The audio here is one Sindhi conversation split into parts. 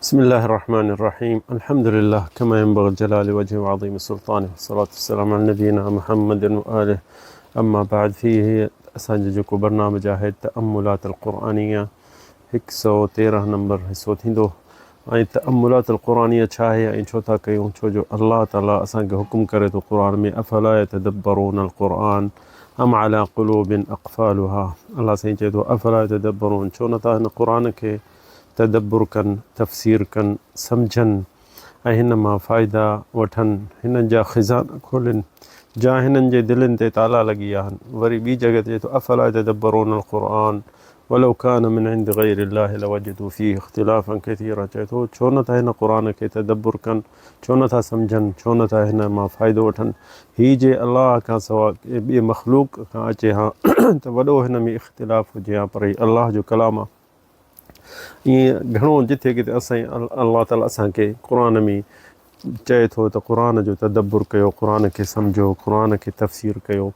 بسم الله الرحمن الرحيم الحمد لله كما ينبغي الجلال وجهه وعظيم سلطانه والصلاة والسلام على نبينا محمد وآله اما بعد هي اسان جو جيڪو برنامج آهي تأملات القرآنيه هڪ سئو تيرنهن نمبر حصو ٿيندو ۽ تأملات القرآنيه ڇا آهي ۽ ڇو ٿا ڪيون ڇو جو الله تعالي اسان کي حڪم ڪري ٿو قرآن ۾ افلا يتدبرون القرآن ام على قلوب اقفالها الله سائين چئي ٿو افلا يتدبرون ڇو نٿا هن قرآن کي تدبر ڪن تفسير ڪن سمجهن ۽ هن مان فائدا وٺن، هنن جا خزانا کولين، جا هنن جي دلين تي تالا لڳي آهن. وري ٻي جڳهه تي چئي ٿو، افلا يتدبرون القرآن ولو ڪان من عند غير الله لوجدوا فيه اختلافا ڪثيرا چئي ٿو، ڇو نه ٿا هن قرآن کي تدبر ڪن، ڇو نه ٿا سمجهن، ڇو نه ٿا هن مان فائدو وٺن، هي جي الله کان سواء ڪنهن ٻئي مخلوق کان اچي ها ته وڏو هن ۾ اختلاف هجي ها پر هي الله جو ڪلام آهي. ائين گهڻو جٿي ڪٿي اسان الله تعالي اسان کي قرآن ۾ چئي ٿو ته قرآن جو تدبر ڪيو قرآن کي سمجهو قرآن کي تفسير ڪيو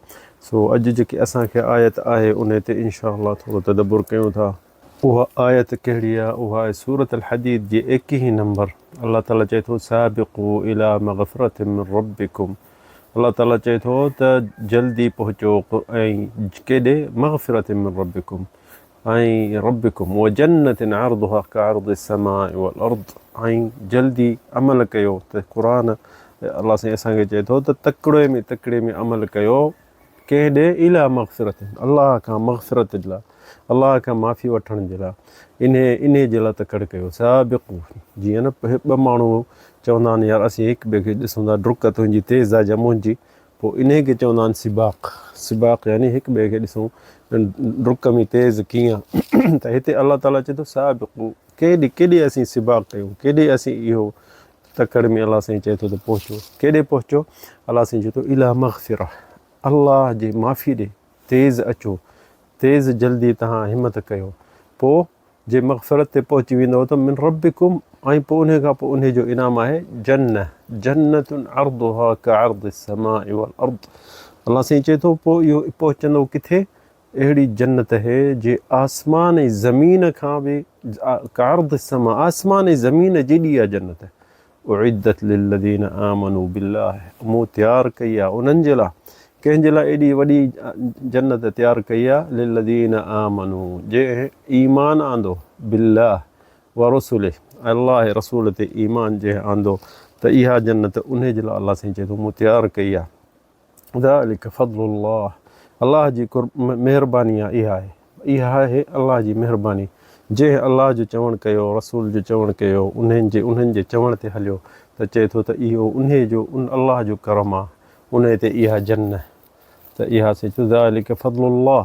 سو اڄ جيڪي اسان کي آيت آهي ان تي انشاء الله ٿورو تدبر ڪيون ٿا. اها آيت ڪهڙي آهي اها آهي سورة الحديد جي ايڪيهين نمبر الله تعالي چئي ٿو سابقوا الي مغفرة من ربڪم الله تعالي چئي ٿو ته جلدي پهچو ۽ ڪيڏي مغفرة من ربڪم ۽ ربڪم وجنة عرضها ڪعرض السماء والارض ۽ جلدي عمل ڪيو ته قرآن الله سائين اسان کي چئي ٿو ته تڪڙي ۾ تڪڙي ۾ عمل ڪيو ڪنهن ڏي الي مغفرت الله کان مغفرت جي لاء الله کان معافي وٺڻ جي لاء انهي انهي جي لاء تڪڙ ڪيو سابقو جيئن نه ٻه ماڻهو چوندا آهن يار اسين هڪ ٻئي کي ڏسون ٿا ڊڪ تنهنجي تيز آ جا منهنجي پوء انهيء کي چوندا آهن سباق. سباق يعني هڪ ٻئي کي ڏسون ڊڪ ۾ تيز ڪيئن ته هتي الله تعاليٰ چئي ٿو سابقو ڪيڏي ڪيڏي اسين سباق ڪيون ڪيڏي اسين اهو تڪڙ ۾ الله سائين چئي ٿو ته پهچو ڪيڏي پهچو الله سائين چئي ٿو اليٰ مغفره الله جي معافي ڏي تيز اچو تيز جلدي تهان همت ڪيو پوء جي مغفرت تي پهچي ويندؤ ته من ربڪم ۽ پوء انهي کان پوء انهي جو انعام آهي جنة جنة عرضها ڪعرض السماء والارض الله سائين چئي ٿو پوء اهو پهچندو ڪٿي اهڙي جنت هي جي آسمان ۽ زمين کان به ڪعرض السماء آسمان ۽ زمين جيڏي آهي جنت اعدت للذين آمنوا بالله مون تيار ڪئي آهي انهن جي لاء ڪنهن جي لاء ايڏي وڏي جنت تيار ڪئي آهي للذين آمنوا جنهن ايمان آندو بالله ورسله الله ۽ رسول تي ايمان جنهن آندو ته اها جنت انهي جي لاء الله سائين چئي ٿو مون تيار ڪئي آهي ذلک فضل الله الله جي مهرباني آهي اها آهي اها آهي الله جي مهرباني جنهن الله جو چوڻ ڪيو رسول جو چوڻ ڪيو انهن جي انهن جي چوڻ تي هليو ته چئي ٿو ته اهو انهي جو ان الله جو ڪرم آهي انهي تي اها جنه ته اها سي ذلک فضل الله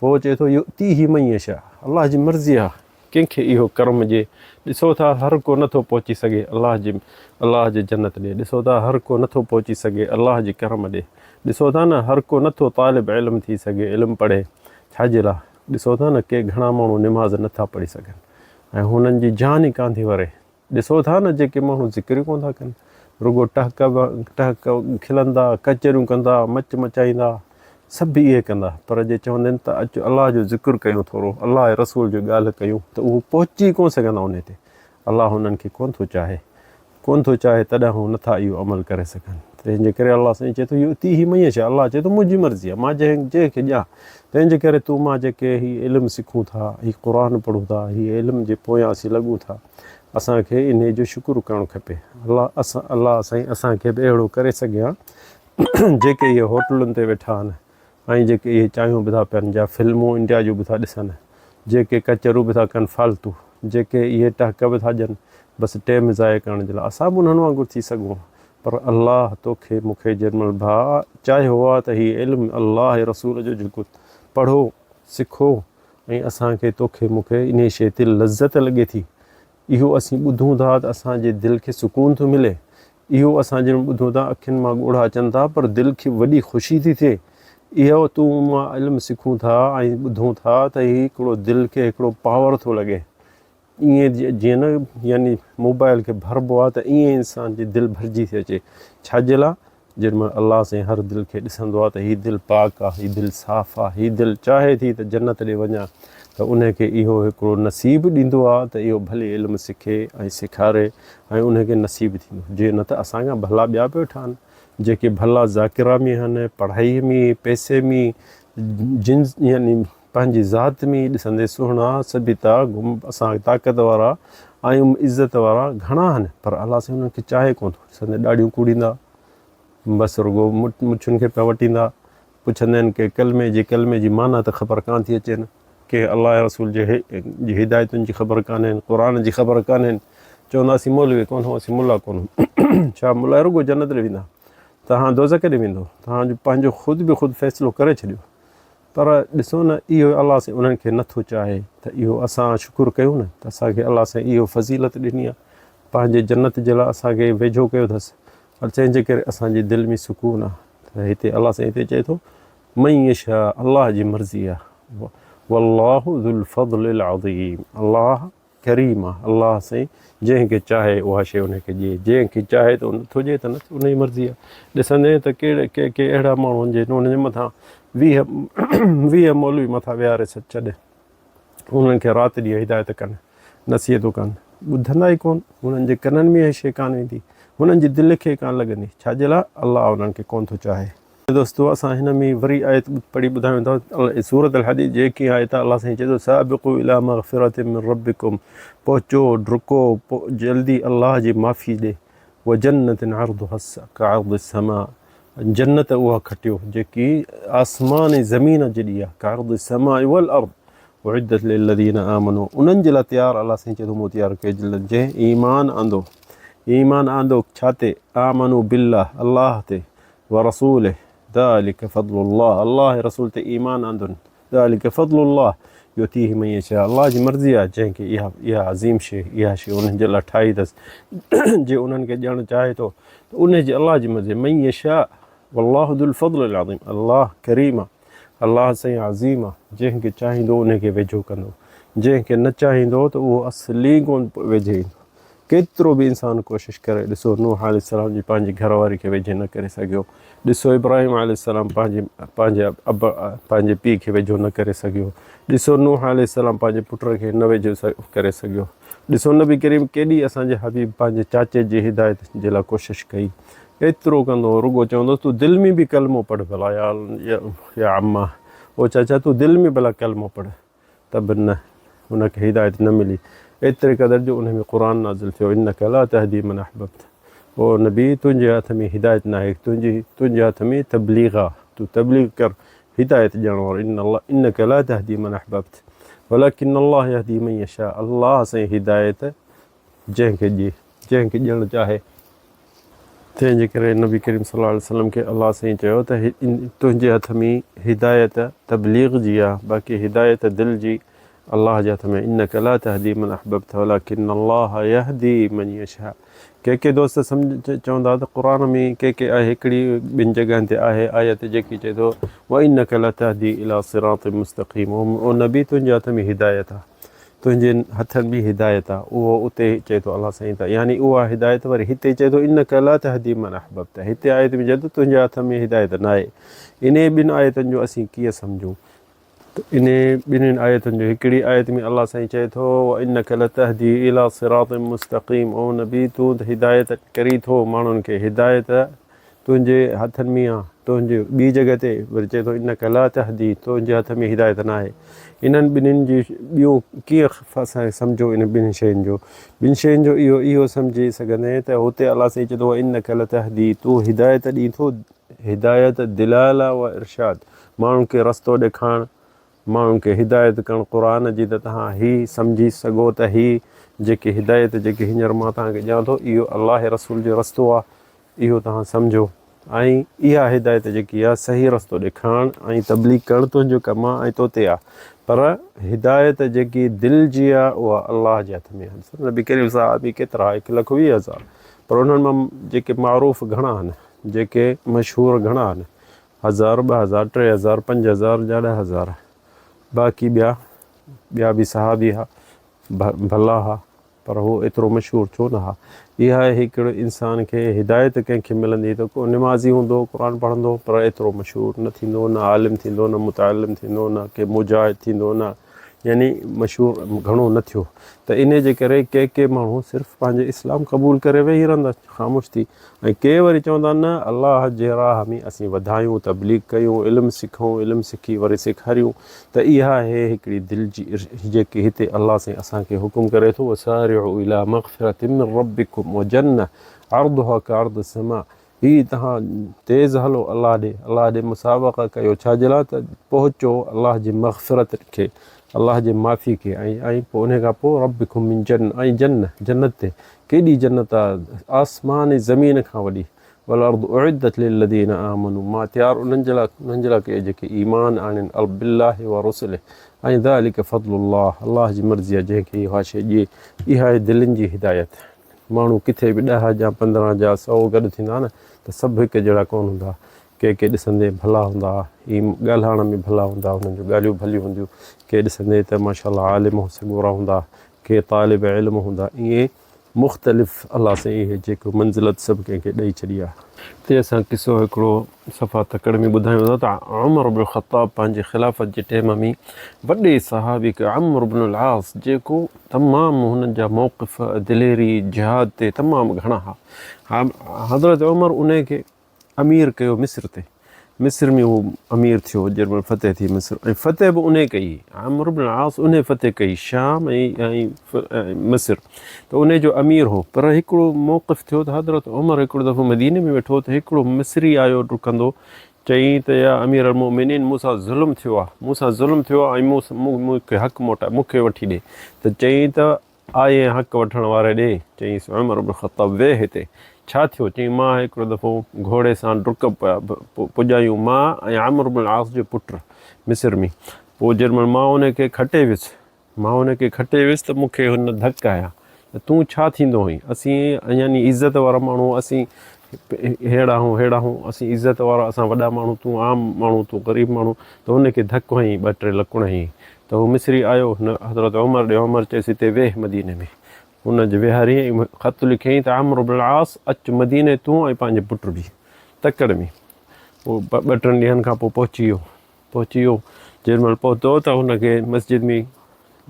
پوء چئي ٿو يؤتيه من يشاء الله جي مرضي آ ڪنهن کي اهو ڪرم ڏئي ڏسو ٿا هر ڪو نٿو پهچي سگهي الله جي الله جي جنت ڏي ڏسو ٿا هر ڪو نٿو پهچي سگهي الله جي ڪرم ڏي ڏسو ٿا نه هر ڪو نٿو طالب علم ٿي سگهي علم پڙهي ڇا جي لاء ڏسو ٿا نه ڪي گهڻا ماڻهو نماز نٿا پڙهي سگهن ۽ هنن جي جان ئي ڪانه ٿي وري ڏسو ٿا نه جيڪي ماڻهو ذڪر ئي ڪونه ٿا ڪن، رڳو ٽهڪ ٽهڪ کلندا، ڪچهريون ڪندا، مچ مچائيندا، سڀ اهي ڪندا، پر جي چوندين ته اچ الله جو ذڪر ڪيون ٿورو، الله ۽ رسول جي ڳالهه ڪيون ته اهو پهچي ئي ڪونه سگهندا انهي تي، الله انهن کي ڪونه ٿو چاهي، ڪونه ٿو چاهي تڏهن هو نٿا اهو عمل ڪري سگهن. تنهن جي ڪري الله سائين چئي ٿو يؤتيه من يشاء الله چئي ٿو منهنجي مرضي آهي مان جنهن جنهن کي ڏيان، تنهن جي ڪري تون مان جيڪي هي علم سکون ٿا، هي قرآن پڙهون ٿا، هي علم جي پويان اسين لڳون ٿا، اسان کي انهي جو شڪر ڪرڻ کپي. الله اسان الله سائين اسان کي به اهڙو ڪري سگهي ها جيڪي اهي هوٽلن تي ويٺا آهن ۽ جيڪي اهي چانهيون به ٿا پين جا فلمون انڊيا جون به ٿا ڏسن جيڪي ڪچهريون به ٿا ڪن فالتو جيڪي اهي ٽهڪ به ٿا ڏين بس ٽيم ضايع ڪرڻ جي لاء اسان به انهن وانگر ٿي سگهون پر الله توکي مون کي جنرل ڀاء چاهيو آ ته هي علم الله ۽ رسول جو جيڪو پڙهو سکو ۽ اسان کي توکي مون کي انهي شيء تي لذت لڳي ٿي. اهو اسين ٻڌون ٿا ته اسان جي دل کي سڪون ٿو ملي. اهو اسان جڏهن ٻڌون ٿا اکين مان ڳوڙها اچن ٿا پر دل کي وڏي خوشي ٿي ٿئي. اهو تون مان علم سکون ٿا ۽ ٻڌون ٿا ته هي هڪڙو دل کي هڪڙو پاور ٿو لڳي. ائين جيئن نه يعني موبائل کي ڀربو آهي ته ائين انسان جي دل ڀرجي ٿي اچي. ڇا جي لاء؟ جيڏي مهل الله سائين هر دل کي ڏسندو آهي ته هي دل پاڪ آهي، هي دل صاف آهي، هي دل چاهي ٿي ته جنت ڏي وڃان. ته ان کي اهو هڪڙو نصيب ڏيندو آ ته اهو ڀلي علم سکي ۽ سيکاري ۽ ان کي نصيب ٿيندو جي نه ته اسان کان ڀلا ٻيا به ويٺا آهن جيڪي ڀلا ذاڪره ۾ آهن پڙهائي ۾ پئسي ۾ جنس يعني پنهنجي ذات ۾ ڏسندي سهڻا سڀيتا اسان طاقت وارا ۽ عزت وارا گهڻا آهن پر الله سائين انهن کي چاهي ڪونه ٿو ڏسندي ڏاڙهيون ڪوڙيندا بس رڳو مڇن کي پيا وٽيندا، پڇندا آهن ڪي ڪلمي جي ڪلمي جي معنيٰ ته خبر ڪانه ٿي اچين، ڪنهن الله ۽ رسول جي جي هدايتن جي خبر ڪانهين، قرآن جي خبر ڪانهين، چوندا اسين مولوي ڪونهون اسين ملا ڪونهون، ڇا ملا رڳو جنت ڏي ويندا، توهان دوزخ ڏي ويندو، توهان جو پنهنجو خود به خود فيصلو ڪري ڇڏيو، پر ڏسو نه اهو الله سائين انهن کي نٿو چاهي ته اهو اسان شڪر ڪيون نه ته اسان کي الله سائين اهو فضيلت ڏني آهي، پنهنجي جنت جي لاء اسان کي ويجهو ڪيو اٿس، پر تنهن جي ڪري اسان جي دل ۾ سڪون آ ته هتي الله سائين هتي چئي ٿو من يشاء الله جي مرضي آ والله ذو الفضل العظيم الله ڪريم آ الله سائين جنهن کي چاهي اها شيء ان کي ڏئي جنهن کي چاهي ته نٿو ڏئي ته نٿو ان جي مرضي آ ڏسندين ته ڪهڙي ڪي ڪي اهڙا ماڻهو آهن جي ان جي مٿان 20 20 مولوي مٿان ويهاري ڇڏ انهن کي رات ڏينهن هدايت ڪن، نصيحتون ڪن، ٻڌندا ئي ڪونه، هنن جي ڪنن ۾ اها شيء ڪانه ويندي، هنن جي دل کي ڪانه لڳندي، ڇا جي لاء الله انهن کي ڪونه ٿو چاهي. دوستو اسان هن ۾ وري آيت پڙهي ٻڌايون ٿا سورة الحديد جي ايڪيهين آيت آهي الله سائين چئي ٿو سابقوا الي مغفرة من ربڪم پهچو ڊڪو جلدي الله جي معافي ڏي وجنة عرضها كعرض السماء جنت اها کٽيو جيڪي آسمان ۽ زمين جيڏي آهي ڪعرض السماء والارض اعدت للذين آمنوا انهن جي لاء تيار الله سائين چئي ٿو مون تيار ڪئي جنهن ايمان آندو ايمان آندو ڇا تي آمنوا بالله الله تي ورسوله ذلك فضل الله الله رسول تي ايمان آندو ذلک فضل الله يؤتيه من يشاء الله جي مرضي آهي جنهن کي اها اها عظيم شيء اها شيء انهن جي لاء ٺاهي اٿس جي انهن کي ڏيڻ چاهي ٿو ته ان جي الله جي مرضي من يشاء والله ذو الفضل العظيم الله ڪريم آهي الله سائين عظيم آهي جنهن کي چاهيندو ان کي ويجهو ڪندو جنهن کي نه چاهيندو ته اهو اصلي ڪون ويجهي ايندو ڪيترو به انسان ڪوشش ڪري ڏسو نوح عليه السلام جي پنهنجي گهر واري کي ويجهي نه ڪري سگهيو ڏسو ابراهيم عليه السلام پنهنجي پنهنجي اب پنهنجي پيء کي ويجهو نه ڪري سگهيو ڏسو نوح عليه السلام پنهنجي پٽ کي نه ويجهو ڪري سگهيو ڏسو نبي ڪريم ڪيڏي اسان جي حبيب پنهنجي چاچي جي هدايت جي لاء ڪوشش ڪئي ايترو ڪندو رڳو چوندو تون دل ۾ به ڪلمو پڙهه ڀلا يا يا عمه او چاچا تون دل ۾ ڀلا ڪلمو پڙهه ته به نه ان کي هدايت نه ملي ايتري قدر جو ان ۾ قرآن نازل ٿيو انک لا تهدي من احببت او نبي تنهنجي هٿ ۾ هدايت ناهي تنهنجي تنهنجي هٿ ۾ تبليغ آ تون تبليغ ڪر هدايت ڏيڻ وارو ان الله انک لا تهدي من احببت ولڪن الله يهدي من يشاء الله سائين هدايت جنهن کي ڏي، جنهن کي ڏيڻ چاهي. تنهن جي ڪري نبي ڪريم صلي الله عليه وسلم کي الله سائين چيو ته تنهنجي هٿ ۾ هدايت تبليغ جي آ، باقي هدايت دل جي الله جي هٿ ۾ انک لا تهدي من احببت ولڪن الله يهدي من يشاء. ڪي ڪي دوست سمجھ چوندا ته قرآن ۾ ڪي ڪي آهي هڪڙي ٻن جڳهن تي آهي آيت جيڪي چئي ٿو وانک لتهدي الي صراط مستقيم او نبي تنهنجي هٿ ۾ هدايت آ. تنهنجي هٿن ۾ هدايت آ اهو اتي چئي ٿو الله سائين ته يعني اها هدايت وري هتي چئي ٿو انک لا تهدي من احببت هتي آيت ۾ چئي ٿو تنهنجي هٿ ۾ هدايت ناهي انهي ٻن آيتن جو اسين ڪيئن سمجهون ته انهي ٻنهين آيتن جو هڪڙي آيت ۾ الله سائين چئي ٿو وانک لتهدي الي صراط مستقيم او نبي تون ته هدايت ڪرين ٿو ماڻهن کي هدايت تنهنجي هٿن ۾ آ، تنهنجي ٻي جڳهه تي وري چئي ٿو انک لا تهدي تنهنجي هٿ ۾ هدايت ناهي. انهن ٻنهين جي ٻيون ڪيئن اسان سمجهون انهن ٻنهين شين جو؟ ٻن شين جو اهو اهو سمجهي سگهندين ته هتي الله سائين چئي ٿو انک لتهدي تون هدايت ڏين ٿو هدايت دلاله و ارشاد ماڻهن کي رستو ڏيکارڻ ماڻهن کي هدايت ڪرڻ قرآن جي ته توهان هي سمجهي سگهو ته هي جيڪي هدايت جيڪي هينئر مان توهان کي ڏيان ٿو اهو الله رسول جو رستو آهي اهو توهان سمجهو ۽ اها هدايت جيڪي آهي صحيح رستو ڏيکارڻ ۽ تبليغ ڪرڻ تنهنجو ڪم آهي ۽ تو تي آهي پر هدايت جيڪي دل جي آهي اها الله جي هٿ ۾ آهي نبي ڪريم صاحب ڪيترا هڪ لک ويهه هزار پر انهن مان جيڪي معروف گهڻا آهن جيڪي مشهور گهڻا آهن هزار، 2000، 3000، 5000 يا 10000 باقي ٻيا ٻيا به صحابي ها ڀلا ها پر هو ايترو مشهور ڇو نه ها اها هڪڙو انسان کي هدايت ڪنهن کي ملندي ته ڪو نمازي هوندو قرآن پڙهندو پر ايترو مشهور نه ٿيندو نه عالم ٿيندو نه متعلم ٿيندو نه ڪي مجاهد ٿيندو نه يعني مشهور گهڻو نه ٿيو ته انهي جي ڪري ڪي ڪي ماڻهو صرف پنهنجي اسلام قبول ڪري ويهي رهندا خاموش ٿي ۽ ڪي وري چوندا نه الله جي راهه ۾ اسين وڌايون تبليغ ڪيون علم سکون علم سکي وري سيکاريون ته اها آهي هڪڙي دل جي جيڪي هتي الله سائين اسان کي حڪم ڪري ٿو وسارعوا الي مغفرة من ربڪم وجنة عرضها ڪعرض السماء هي توهان تيز هلو الله ڏي، الله ڏي مسابقه ڪيو ڇا جي لاء ته پهچو الله جي مغفرت کي، الله جي معافي کي ۽ ۽ پوء انهي کان پوء ربڪم من جن ۽ جنة، جنت تي، ڪيڏي جنت آ آسمان ۽ زمين کان وڏي، والارض اعدت للذين آمنوا مان تيار انهن جي لاء انهن جي لاء ڪئي جيڪي ايمان آڻين بالله ورسله ۽ ذلڪ فضل الله الله جي مرضي آ جنهن کي اها شيء ڏئي، اها آهي دلين جي هدايت. ماڻهو ڪٿي به ڏهه جا 15 جا سئو گڏ ٿيندا نه ته سڀ هڪ جهڙا ڪونه هوندا. ڪي ڪي ڏسندي ڀلا هوندا، هي ڳالهائڻ ۾ ڀلا هوندا، انهن جون ڳالهيون ڀليون هونديون. ڪي ڏسندي ته ماشاء الله عالم سڳورا هوندا، ڪي طالب علم هوندا. ائين مختلف الله سائين اهي جيڪو منزلت سڀ ڪنهن کي ڏئي ڇڏي آهي. هتي اسان قصو هڪڙو صفا تڪڙ ۾ ٻڌايون ٿا ته عمر بن خطاب پنهنجي خلافت جي ٽيم ۾ وڏي صحابي عمرو بن العاص جيڪو تمام هنن جا موقف دليري جهاد تي تمام گهڻا ها. حضرت عمر انهي کي امير ڪيو مصر تي. مصر ۾ هو امير ٿيو جنهن مهل فتح ٿي مصر ۽ فتح به انهي ڪئي. عمرو بن العاص انهي فتح ڪئي شام ۽ مصر ته انهي جو امير هو. پر هڪڙو موقف ٿيو ته حضرت عمر هڪڙو دفعو مديني ۾ ويٺو ته هڪڙو مصري آيو ڊڪندو چيائين ته يا امير المؤمنين مون سان ظلم ٿيو آهي، مون سان ظلم ٿيو آهي ۽ مون کي حق موٽاء، مون کي وٺي ڏي. ته چيائين ته آء حق وٺڻ واري ڏي. چيائينس عمر بن خطاب ويهه هتي، ڇا ٿيو؟ چيائين مان هڪڙو دفعو گهوڙي سان ڊڪ پيا پڄايون مان ۽ عمرو بن العاص جو پٽ مصر ۾، پوء جنهن مهل مان ان کي کٽي ويس، مان هن کي کٽي ويس ته مون کي هن ڌڪ آيا ته تون ڇا ٿيندو هئين؟ اسين يعني عزت وارا ماڻهو، اسين ههڙا هون ههڙا هون، اسين عزت وارا، اسان وڏا ماڻهو، تون عام ماڻهو، تون غريب ماڻهو، ته هن کي ڌڪ هنئين، ٻه ٽي لڪڻ هنئين ته هو مصري آيو هن حضرت عمر ڏي، عمر چيس هتي ويهه مديني ۾، هن جي ويهاريائين ۽ خط لکيائين ته عمرو بن العاص اچ مديني تون ۽ پنهنجي پٽ به تڪڙ ۾، هو ٻه ٽن ڏينهن کان پوء پهچي ويو. پهچي ويو. جنهن مهل پهتو ته هن کي مسجد ۾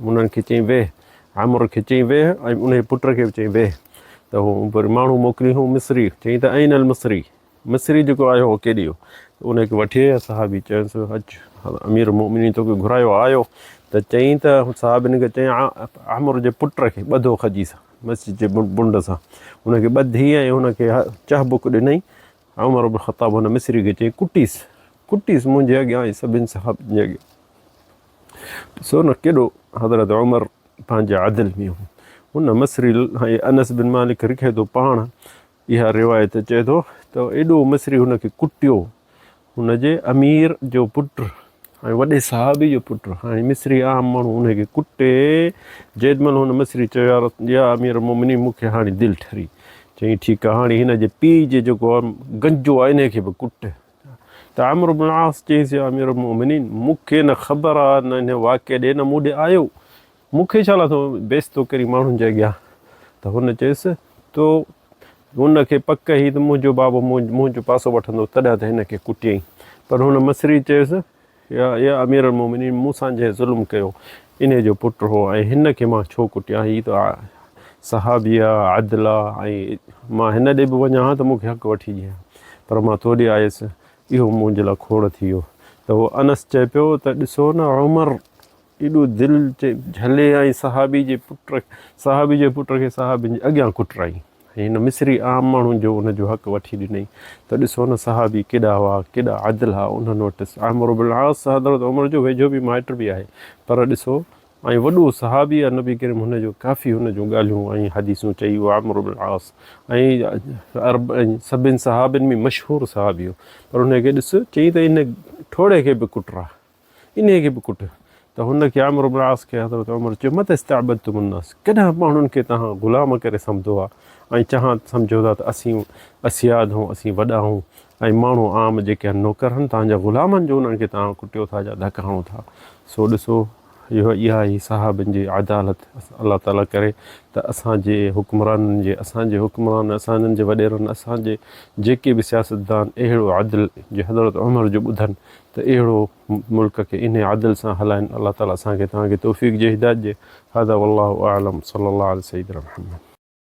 انهن کي چيائين ويهه. عمرو کي چيائين ويهه ۽ انهيء پٽ کي به چيائين ويهه. ته هو وري ماڻهو موڪلي هو مصري. چيائين ته اين المصري؟ مصري جيڪو آيو هو ڪيڏي ويو؟ ته انهيء کي وٺي آيا صحابي چيس اچ امير المؤمنين توکي گهرايو آهي آيو ته چيائين ته صحابين کي چيائين عمرو جي پٽ کي ٻڌو کجي سان مسجد جي بنڊ سان ان کي ٻڌي ۽ هن کي چهبڪ ڏنائين. عمر بن خطاب هن مصري کي چيائين، ڪٽيس، ڪٽيس منهنجي اڳيان ۽ سڀن صحابين جي اڳيان. ڏسو نه ڪيڏو حضرت عمر پنهنجي عدل ۾ هو. هن مصري ۽ انس بن مالڪ رکي ٿو پاڻ اها روايت چئي ٿو ته ايڏو مصري هن کي ڪٽيو، هن جي امير جو پٽ ۽ وڏي صحابي جو پٽ، هاڻي مصري عام ماڻهو ان کي ڪٽي، جيڏ مهل هن مصري چيو يا يا امير المومنين مون کي هاڻي دل ٺري، چيائين ٺيڪ آهي هاڻي هن جي پيء جي جيڪو گنجو آهي انهي کي به ڪٽ. ته عمرو بن العاص چيس يا امير المومنين مون کي نه خبر آهي نه انهي واقعي ڏي نه مون ڏي آيو، مون کي ڇا لاء ٿو بيعزتو ڪرين ماڻهن جي اڳيان؟ ته هن چيس تو هن کي پڪ هئي ته منهنجو بابو منهنجو پاسو وٺندو تڏهن ته هن کي ڪٽيائين. پر هن مصري چيس، يا امير المومنين مون سان جنهن ظلم ڪيو انهي جو پٽ هو ۽ هن کي مان ڇو ڪٽيان هي ته صحابي آ، عدل آ ۽ مان هن ڏي به وڃان ها ته مون کي حق وٺي ڏئي ها پر مان تو ڏي آيس اهو منهنجي لاء کوڙ ٿي ويو. ته هو انس چئي پيو ته ڏسو نه عمر ايڏو دل جهلي ۽ صحابي جي پٽ صحابي جي پٽ کي صحابين جي اڳيان ڪٽرائي ۽ هن مصري عام ماڻهن جو ان جو حق وٺي ڏنائين ته ڏسو نه صحابي ڪيڏا هئا ڪيڏا عدل ها انهن وٽ عمرو بن العاص حضرت عمر جو ويجهو به مائٽ به آهي پر ڏسو ۽ وڏو صحابي آهي نبي ڪريم هن جو ڪافي هن جون ڳالهيون ۽ حديثون چئي اهو عمرو بن العاص ۽ عرب ۽ سڀن صحابين ۾ مشهور صحابي هو پر هن کي ڏس چئي ته ان ٺوڙهي کي به ڪٽرا انهيء کي به ڪٽ. ته هن کي عمرو بن العاص کي حضرت عمر چيو، متي استعبدتم الناس، ڪڏهن ماڻهن کي توهان غلام ڪري سمجهو ها ۽ چهان سمجهو ٿا ته اسين اسياد هون، اسين وڏا هون ۽ ماڻهو عام جيڪي آهن نوڪر آهن، توهان جا غلام آهن جو انهن کي توهان ڪٽيو ٿا يا ڌڪ هڻو ٿا. سو ڏسو اهو اها ئي صحابن جي عدالت الله تعالي ڪري ته اسان جي حڪمرانن جي اسان جي حڪمران اسانن جي وڏيرن اسان جي جيڪي به سياستدان اهڙو عدل جي حضرت عمر جو ٻڌن ته اهڙو ملڪ کي انهي عدل سان هلائن الله تعالي اسان کي توهان کي توفيق جي هدايت جي هذا والله اعلم صلي الله علي سيدنا محمد.